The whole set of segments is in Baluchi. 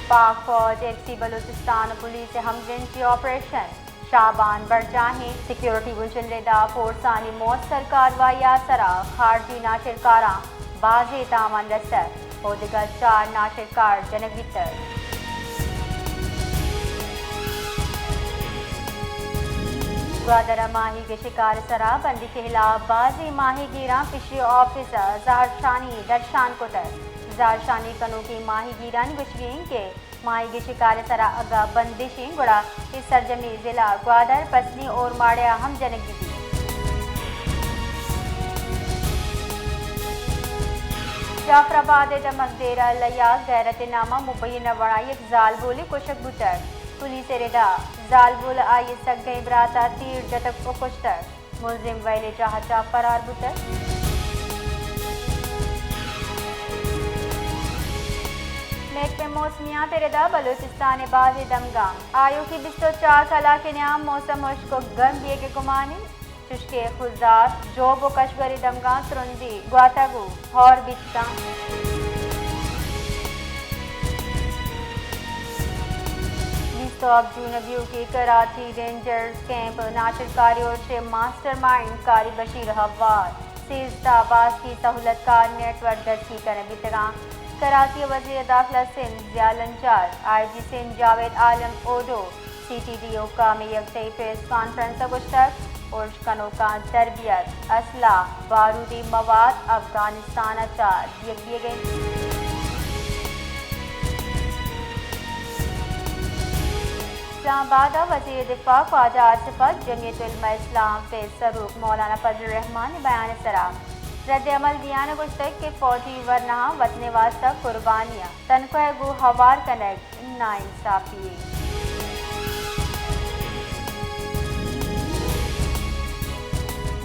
پاک فوج، ایف سی بلوچستان ءُ پولیس ءِ ہمگرنچی آپریشن، شعبان برجاہیں۔ سیکورٹی بنشن ءِ ردا فورسانی موثر کاروائی ءِ سرا خارجی ناشرکاراں بازیں تاوان رستگ ءُ دگہ چار ناشرکار جنگ بیتگ۔ گوادر ءَ ماہیگ ءِ شکار ءِ سرا بندیگ ءِ ہلاپ بازیں ماہیگیراں فشری آفیس ءَ زہرشانی درشان کتگ۔ زہرشانی کنوکیں ماہیگیرانی گوشگ انت کہ ماہیگ ءِ شکار ءِ سرا اگاں بندش انت، گڑا اے سرجمیں ضلع گوادر، پسنی، اورماڑہ ءَ ہم جنگ بہ بیت۔ جعفر آباد ءِ دمگ دیرہ لیاک غیرت ءِ نام ءَ مبینہ وڑا یک زالبولے کشگ بوتگ۔ پولیس ءِ ردا زالبول ءَ آئی ءِ سگیں برات ءَ تیر جتگ ءُ کشتگ۔ ملزم ویل ءِ جاہ ءَ چہ فرار بوتگ۔ محکمہ موسمیات ءِ ردا بلوچستان ءِ بازیں دمگاں آیوکیں بیست ءُ چار کلاک ءِ نیام موسم ہشک ءُ گرم بیگ ءِ گمان انت، چشکہ خضدار، ژوب ءُ کشور ءِ دمگاں ترندی گواتگ ءُ ہور بیت کنت۔ بیست ءُ ہپت جون ءَ بیوک ءِ کراچی رینجرز کیمپ ءِ ناشرکاری ارش ءِ ماسٹر مائنڈ قاری بشیر ہوار، سیزدہ باسکی سہولت کار نیٹ ورک دزکی کنگ بیتگ انت۔ کراچی ءِ وزیر داخلہ سندھ ضیاء لنجار، آئی جی سندھ جاوید عالم اوڈو، سی ٹی ڈی حکام ءِ یک تہی پریس کانفرنس ءَ گوشتگ، ارش کنوکاں تربیت، اسلحہ، بارودی مواد افغانستان ءَ چہ دیگ بیگ ءَ انت۔ اسلام آباد ءَ وزیر دفاع خواجہ آصف ءَ جمعیت علماء اسلام ءِ سروک مولانا فضل الرحمان ءِ بیان ءِ سرا رد عمل دیان ءَ گوشتگ کہ فوجی ورناہاں وطن ءِ واستہ قربانی ءَ تنخواہ ءَ گوں ہوار کنگ ناانصافی یے۔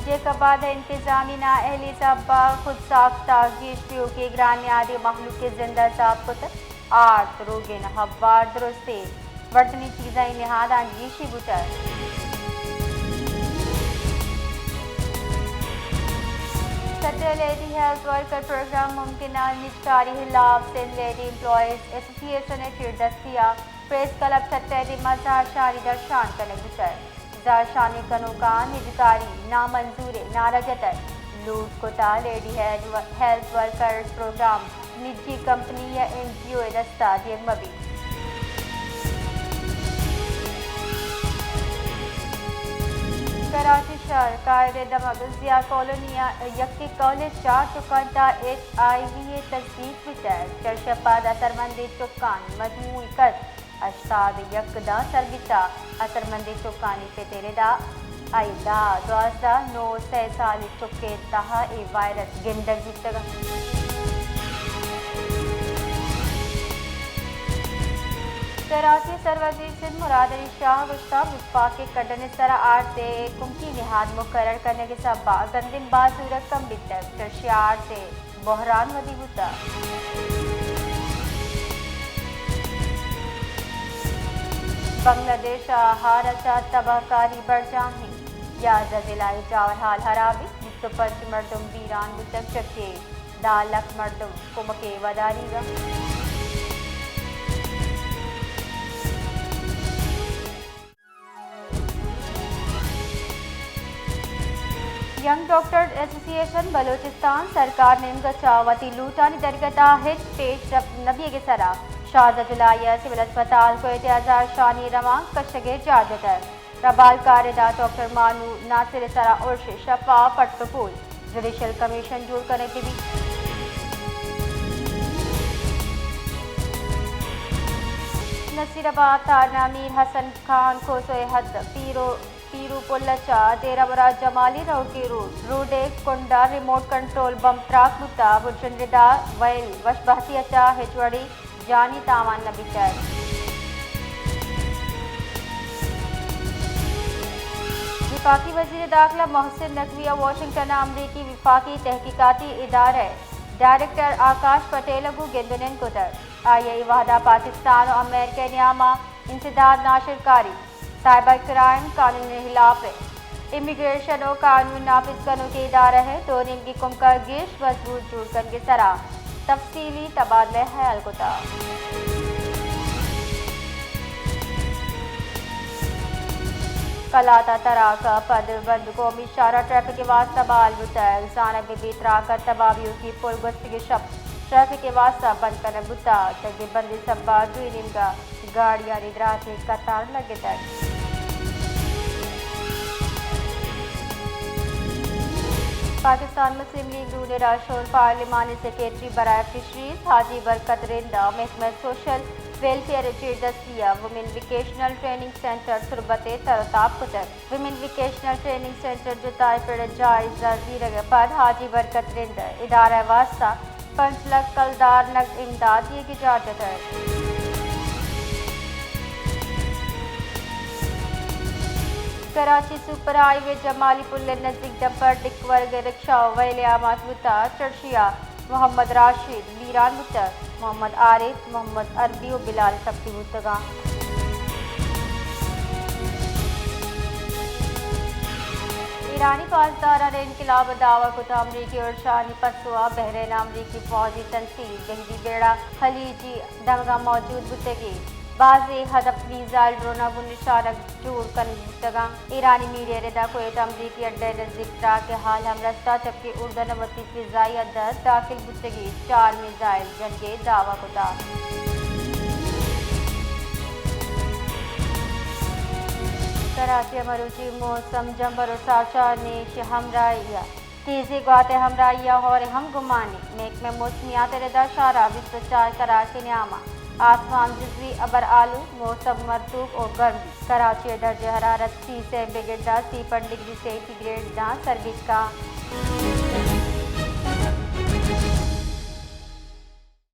جیکب آباد ءِ انتظامی نااہلی سبب ءَ خود ساختہ گیش بیوکیں گران نیادیں مہلوک ءِ زند ءَ زاپ کتگ۔ آرت، روگن، ہوار، درستیں مردمی چیزانی نہاداں گیشی بوتگ۔ Thatta lady health worker programme ممکنہ نجکاری ہلاپ Sindh lady employees association ءِ چیردستی ءَ پریس کلب ٹھٹہ ءِ دیما زہرشانی درشان کنگ بوتگ۔ زہرشانی کنوکاں نجکاری نامنظور ءِ نعرہ جتگ۔ لوٹ کتگ lady health, health workers programme نجی کمپنی یا این جی او ءِ دست ءَ دیگ مہ بیت۔ کراچی شہر قائد ءِ دمگ ضیاء کالونی ءَ یکیں کالج ءِ چار چکاں تہ ءَ ایچ آئی وی ءِ تصدیق بیتگ۔ چرشپ ءَ اثرمندیں چکانی مجموعی قد ہشتاد ءُ یک داں سر بیتگ۔ اثرمندیں چکانی پت ءِ ردا آئی ءِ داں دوازدہ، نو ءُ سئے سالی چک ءِ تہ ءَ اے وائرس گندگ بیتگ۔ کراچی ءِ سروزیر سندھ مراد علی شاہ ءَ گوشتگ، وفاق ءِ کڈن ءِ سرا آرت ءِ کمکی نہاد مقرر کنگ ءِ سبب ءَ گندن بازورگ کم بیتگ، چرشی ءَ آرت ءِ بحران ودی بوتگ۔ بنگلہ دیش ءَ ہار ءَ چہ تباہ کاری برجاہ انت، یازدہ ضلع ءِ جاور حال ہراب انت، بیست ءُ پنچ مردم بیران بوتگ، چہ کہ دہ لکھ مردم کمک ءِ وداریگ ءَ انت۔ ینگ ڈاکٹرز ایسوسی ایشن بلوچستان سرکار نیمگ ءَ چہ وتی لوٹانی درگت ءَ ہچ پیش رفت نہ بیگ ءِ سرا شانزدہ جولائی ءَ سول ہسپتال کوئٹہ ءَ زہرشانی روانک کشگ ءِ جار جتگ۔ ربالکار ءِ ردا ڈاکٹر مانو ناصر ءِ سرا ارش، شفا، پٹ ءُ پول جوڈیشل کمیشن جوڑ کنگ بہ بیت۔ نصیر آباد تھانہ میر حسن خان کھوسو ءِ حد پیرو، پیرو پل ءَ چہ دیرہ مراد جمالی روکی روڈ، روڈ ءِ کنڈ ءَ ریموٹ کنٹرول بمب تراک بوتگ، بنشن ءِ ردا ویل وش بحتی ءَ چہ ہچ وڑیں جانی تاوان نہ بیتگ۔ وفاقی وزیر داخلہ محسن نقوی ءَ واشنگٹن ءَ امریکی وفاقی تحقیقاتی ادارہ ءِ ڈائریکٹر آکاش پٹیل ءَ گوں گند ءُ نند کتگ۔ آئی ءَ اے وہد ءَ پاکستان ءُ امریکہ ءِ نیام ءَ انسداد، ناشرکاری، سائبر کرائم، قانون ءِ ہلاپ ءِ امیگریشن ءُ قانون نافذ کنوکیں ادارہ ءِ دو نیمگی کمک ءَ گیش مضبوط جوڑ کنگ ءِ سرا تفصیلی تبادلہ ہیال کتگ۔ کلات ءَ تراک ءَ پد بند قومی شاہراہ ٹریفک ءِ واستہ بحال بوتگ۔ زانگ بہ بیت تراک ءَ تباہ بیوکی پل گوستگیں شپ ٹریفک ءِ واستہ بند کنگ بوتگ۔ جنگ بندی سبب ءَ دوئیں نیمگ ءَ گاڑیانی دراتیں قطار لگتگ۔ پاکستان مسلم لیگ نون ءِ راہشون پارلیمانی سیکرٹری برائے فشریز حاجی برکت رند ءَ محکمہ سوشل ویلفیئر ءِ چیردستی ءَ وومن ووکیشنل ٹریننگ سینٹر تربت ءِ تر ءُ تاب کتگ۔ ویمن ووکیشنل ٹریننگ سینٹر جتا ءِ پڑ ءِ جائزہ زیرگ ءَ پد حاجی برکت رند ءَ ادارہ ءِ واستہ پنچ لکھ کلدار نقد امداد دیگ ءِ جار جتگ۔ کراچی سپر ہائی وے جمالی پل ءِ نزیک ڈمپر ڈک ورگ ءَ رکشہ ءُ ویل ءِ آماچ بوتگ۔ چڑشی ءَ محمد راشد بیران بوتگ، محمد عارف، محمد عربی ءُ بلال ٹپی بوتگاں۔ ایرانی پاسداران انقلاب ءَ دعوی کت، امریکی ارشانی پسو ءَ بحرین ءَ امریکی فوجی تنصیب، بحری بیڑا خلیجی دمگاں موجود بوتگی، بازیں ہدف میزائل ڈروناں گوں نشانگ جوڑ کنگ بوتگاں۔ ایرانی میڈیا ءِ ردا کویت امریکی اڈہ ءِ نزیک تراک ءِ حال ہم رستہ، چپکی اردن ءَ وتی فضائی حد ءَ داخل بوتگیں چار میزائل جنگ ءِ دعوی کتگ۔ کراچی ءَ مروچی موسم جمبر ءُ ساچانی ہمراہی ءَ تیزیں گوات ءِ ہمراہی ءَ ہور ءِ ہم گمان انت۔ محکمہ موسمیات ءِ ردا شہر ءَ بیست ءُ چار کراچی نیام ءَ آسمان جزوی ابر آلود، موسم مرطوب ءُ گرم بیت۔ کراچی ءِ درجہ حرارت سی سینٹ بگر داں سی پنچ ڈگری سینٹی گریڈ داں سر بیت کنت۔